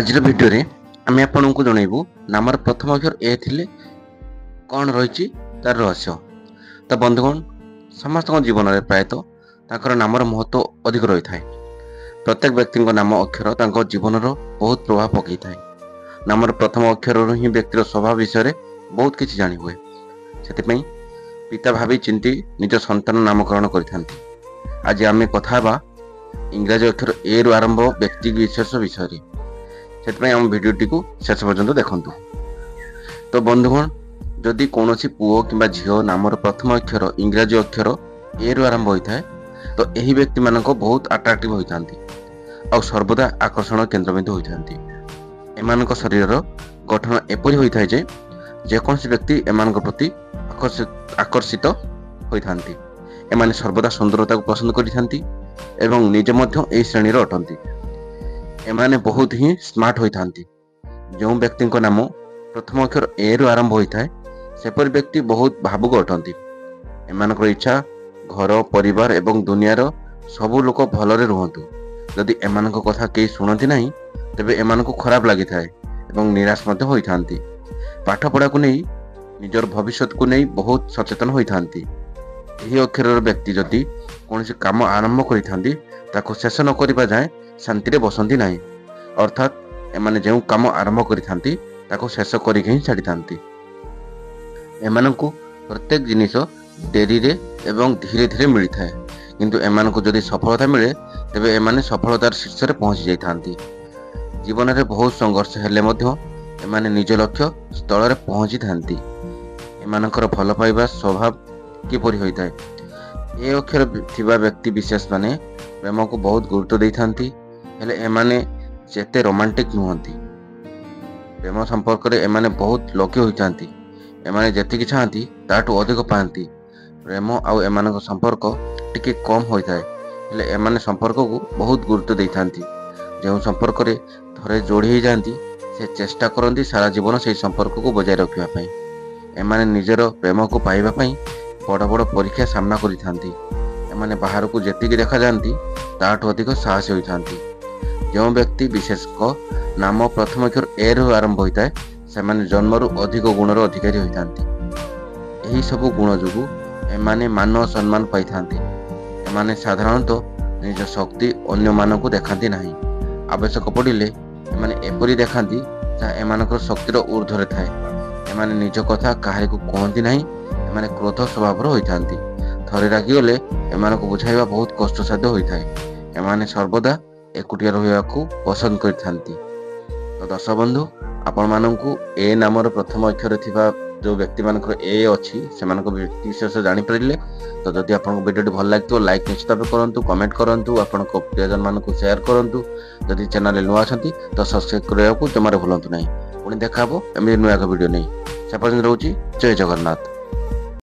ଆଜିର ଭିଡ଼ିଓରେ ଆମେ ଆପଣଙ୍କୁ ଜଣାଇବୁ ନାମର ପ୍ରଥମ ଅକ୍ଷର ଏ ଥିଲେ କ'ଣ ରହିଛି ତାର ରହସ୍ୟ। ତ ବନ୍ଧୁଗଣ, ସମସ୍ତଙ୍କ ଜୀବନରେ ପ୍ରାୟତଃ ତାଙ୍କର ନାମର ମହତ୍ତ୍ୱ ଅଧିକ ରହିଥାଏ। ପ୍ରତ୍ୟେକ ବ୍ୟକ୍ତିଙ୍କ ନାମ ଅକ୍ଷର ତାଙ୍କ ଜୀବନର ବହୁତ ପ୍ରଭାବ ପକାଇଥାଏ। ନାମର ପ୍ରଥମ ଅକ୍ଷରରୁ ହିଁ ବ୍ୟକ୍ତିର ସ୍ୱଭାବ ବିଷୟରେ ବହୁତ କିଛି ଜାଣି ହୁଏ। ସେଥିପାଇଁ ପିତା ଭାବି ଚିନ୍ତି ନିଜ ସନ୍ତାନ ନାମକରଣ କରିଥାନ୍ତି। ଆଜି ଆମେ କଥା ହେବା ଇଂରାଜୀ ଅକ୍ଷର ଏ ରୁ ଆରମ୍ଭ ବ୍ୟକ୍ତି ବିଶେଷ ବିଷୟରେ। ସେଥିପାଇଁ ଆମ ଭିଡ଼ିଓଟିକୁ ଶେଷ ପର୍ଯ୍ୟନ୍ତ ଦେଖନ୍ତୁ। ତ ବନ୍ଧୁଗଣ, ଯଦି କୌଣସି ପୁଅ କିମ୍ବା ଝିଅ ନାମର ପ୍ରଥମ ଅକ୍ଷର ଇଂରାଜୀ ଅକ୍ଷର ଏ ରୁ ଆରମ୍ଭ ହୋଇଥାଏ, ତ ଏହି ବ୍ୟକ୍ତିମାନଙ୍କ ବହୁତ ଆଟ୍ରାକ୍ଟିଭ ହୋଇଥାନ୍ତି ଆଉ ସର୍ବଦା ଆକର୍ଷଣ କେନ୍ଦ୍ରବିନ୍ଦୁ ହୋଇଥାନ୍ତି। ଏମାନଙ୍କ ଶରୀରର ଗଠନ ଏପରି ହୋଇଥାଏ ଯେ ଯେକୌଣସି ବ୍ୟକ୍ତି ଏମାନଙ୍କ ପ୍ରତି ଆକର୍ଷିତ ହୋଇଥାନ୍ତି। ଏମାନେ ସର୍ବଦା ସୁନ୍ଦରତାକୁ ପସନ୍ଦ କରିଥାନ୍ତି ଏବଂ ନିଜେ ମଧ୍ୟ ଏହି ଶ୍ରେଣୀର ଅଟନ୍ତି। ଏମାନେ ବହୁତ ହିଁ ସ୍ମାର୍ଟ ହୋଇଥାନ୍ତି। ଯେଉଁ ବ୍ୟକ୍ତିଙ୍କ ନାମ ପ୍ରଥମ ଅକ୍ଷର ଏ ରୁ ଆରମ୍ଭ ହୋଇଥାଏ, ସେପରି ବ୍ୟକ୍ତି ବହୁତ ଭାବୁକ ଅଟନ୍ତି। ଏମାନଙ୍କର ଇଚ୍ଛା ଘର, ପରିବାର ଏବଂ ଦୁନିଆର ସବୁ ଲୋକ ଭଲରେ ରୁହନ୍ତୁ। ଯଦି ଏମାନଙ୍କ କଥା କେହି ଶୁଣନ୍ତି ନାହିଁ, ତେବେ ଏମାନଙ୍କୁ ଖରାପ ଲାଗିଥାଏ ଏବଂ ନିରାଶ ମଧ୍ୟ ହୋଇଥାନ୍ତି। ପାଠ ପଢ଼ାକୁ ନେଇ, ନିଜର ଭବିଷ୍ୟତକୁ ନେଇ ବହୁତ ସଚେତନ ହୋଇଥାନ୍ତି। ଏହି ଅକ୍ଷରର ବ୍ୟକ୍ତି ଯଦି କୌଣସି କାମ ଆରମ୍ଭ କରିଥାନ୍ତି, ତାକୁ ଶେଷ ନ କରିବା ଯାଏଁ ଶାନ୍ତିରେ ବସନ୍ତି ନାହିଁ। ଅର୍ଥାତ୍ ଏମାନେ ଯେଉଁ କାମ ଆରମ୍ଭ କରିଥାନ୍ତି, ତାକୁ ଶେଷ କରିକି ହିଁ ଛାଡ଼ିଥାନ୍ତି। ଏମାନଙ୍କୁ ପ୍ରତ୍ୟେକ ଜିନିଷ ଡେରିରେ ଏବଂ ଧୀରେ ଧୀରେ ମିଳିଥାଏ, କିନ୍ତୁ ଏମାନଙ୍କୁ ଯଦି ସଫଳତା ମିଳେ, ତେବେ ଏମାନେ ସଫଳତାର ଶୀର୍ଷରେ ପହଞ୍ଚି ଯାଇଥାନ୍ତି। ଜୀବନରେ ବହୁତ ସଂଘର୍ଷ ହେଲେ ମଧ୍ୟ ଏମାନେ ନିଜ ଲକ୍ଷ୍ୟ ସ୍ଥଳରେ ପହଞ୍ଚିଥାନ୍ତି। ଏମାନଙ୍କର ଭଲ ପାଇବା ସ୍ୱଭାବ କିପରି ହୋଇଥାଏ? ଏ ଅକ୍ଷର ଥିବା ବ୍ୟକ୍ତି ବିଶେଷ ମାନେ ପ୍ରେମକୁ ବହୁତ ଗୁରୁତ୍ୱ ଦେଇଥାନ୍ତି, ହେଲେ ଏମାନେ ଯେତେ ରୋମାଣ୍ଟିକ ନୁହନ୍ତି। ପ୍ରେମ ସମ୍ପର୍କରେ ଏମାନେ ବହୁତ ଲକି ହୋଇଥାନ୍ତି। ଏମାନେ ଯେତିକି ଚାହାନ୍ତି, ତାଠୁ ଅଧିକ ପାଆନ୍ତି। ପ୍ରେମ ଆଉ ଏମାନଙ୍କ ସମ୍ପର୍କ ଟିକେ କମ୍ ହୋଇଥାଏ, ହେଲେ ଏମାନେ ସମ୍ପର୍କକୁ ବହୁତ ଗୁରୁତ୍ୱ ଦେଇଥାନ୍ତି। ଯେଉଁ ସମ୍ପର୍କରେ ଥରେ ଯୋଡ଼ି ହେଇଯାଆନ୍ତି, ସେ ଚେଷ୍ଟା କରନ୍ତି ସାରା ଜୀବନ ସେହି ସମ୍ପର୍କକୁ ବଜାୟ ରଖିବା ପାଇଁ। ଏମାନେ ନିଜର ପ୍ରେମକୁ ପାଇବା ପାଇଁ ବଡ଼ ବଡ଼ ପରୀକ୍ଷା ସାମ୍ନା କରିଥାନ୍ତି। ଏମାନେ ବାହାରକୁ ଯେତିକି ଦେଖାଯାଆନ୍ତି, ତାଠୁ ଅଧିକ ସାହସୀ ହୋଇଥାନ୍ତି। ଯେଉଁ ବ୍ୟକ୍ତି ବିଶେଷଙ୍କ ନାମ ପ୍ରଥମ ଅକ୍ଷର ଏ ରୁ ଆରମ୍ଭ ହୋଇଥାଏ, ସେମାନେ ଜନ୍ମରୁ ଅଧିକ ଗୁଣର ଅଧିକାରୀ ହୋଇଥାନ୍ତି। ଏହି ସବୁ ଗୁଣ ଯୋଗୁଁ ଏମାନେ ମାନ ସମ୍ମାନ ପାଇଥାନ୍ତି। ଏମାନେ ସାଧାରଣତଃ ନିଜ ଶକ୍ତି ଅନ୍ୟମାନଙ୍କୁ ଦେଖାନ୍ତି ନାହିଁ। ଆବଶ୍ୟକ ପଡ଼ିଲେ ଏମାନେ ଏପରି ଦେଖାନ୍ତି ଯାହା ଏମାନଙ୍କର ଶକ୍ତିର ଉର୍ଦ୍ଧ୍ୱରେ ଥାଏ। ଏମାନେ ନିଜ କଥା କାହାରିକୁ କୁହନ୍ତି ନାହିଁ। ଏମାନେ କ୍ରୋଧ ସ୍ୱଭାବର ହୋଇଥାନ୍ତି। ଥରେ ରାଗିଗଲେ ଏମାନଙ୍କୁ ବୁଝାଇବା ବହୁତ କଷ୍ଟସାଧ୍ୟ ହୋଇଥାଏ। ଏମାନେ ସର୍ବଦା ଏକୁଟିଆ ରହିବାକୁ ପସନ୍ଦ କରିଥାନ୍ତି। ତ ଦର୍ଶକ ବନ୍ଧୁ, ଆପଣମାନଙ୍କୁ ଏ ନାମର ପ୍ରଥମ ଅକ୍ଷର ଥିବା ଯେଉଁ ବ୍ୟକ୍ତିମାନଙ୍କର ଏ ଅଛି, ସେମାନଙ୍କ ବ୍ୟକ୍ତି ବିଶେଷ ଜାଣିପାରିଲେ। ତ ଯଦି ଆପଣଙ୍କ ଭିଡ଼ିଓଟି ଭଲ ଲାଗିଥିବ, ଲାଇକ୍ ନିଶ୍ଚିତ ଭାବେ କରନ୍ତୁ, କମେଣ୍ଟ କରନ୍ତୁ, ଆପଣଙ୍କ ପ୍ରିୟଜନମାନଙ୍କୁ ସେୟାର କରନ୍ତୁ। ଯଦି ଚ୍ୟାନେଲରେ ନୂଆ ଅଛନ୍ତି, ତ ସବସ୍କ୍ରାଇବ୍ କରିବାକୁ ଜମାରେ ଭୁଲନ୍ତୁ ନାହିଁ। ପୁଣି ଦେଖା ହେବ ଏମିତି ନୂଆ ଏକ ଭିଡ଼ିଓ ନେଇ। ସେ ପର୍ଯ୍ୟନ୍ତ ରହୁଛି, ଜୟ ଜଗନ୍ନାଥ।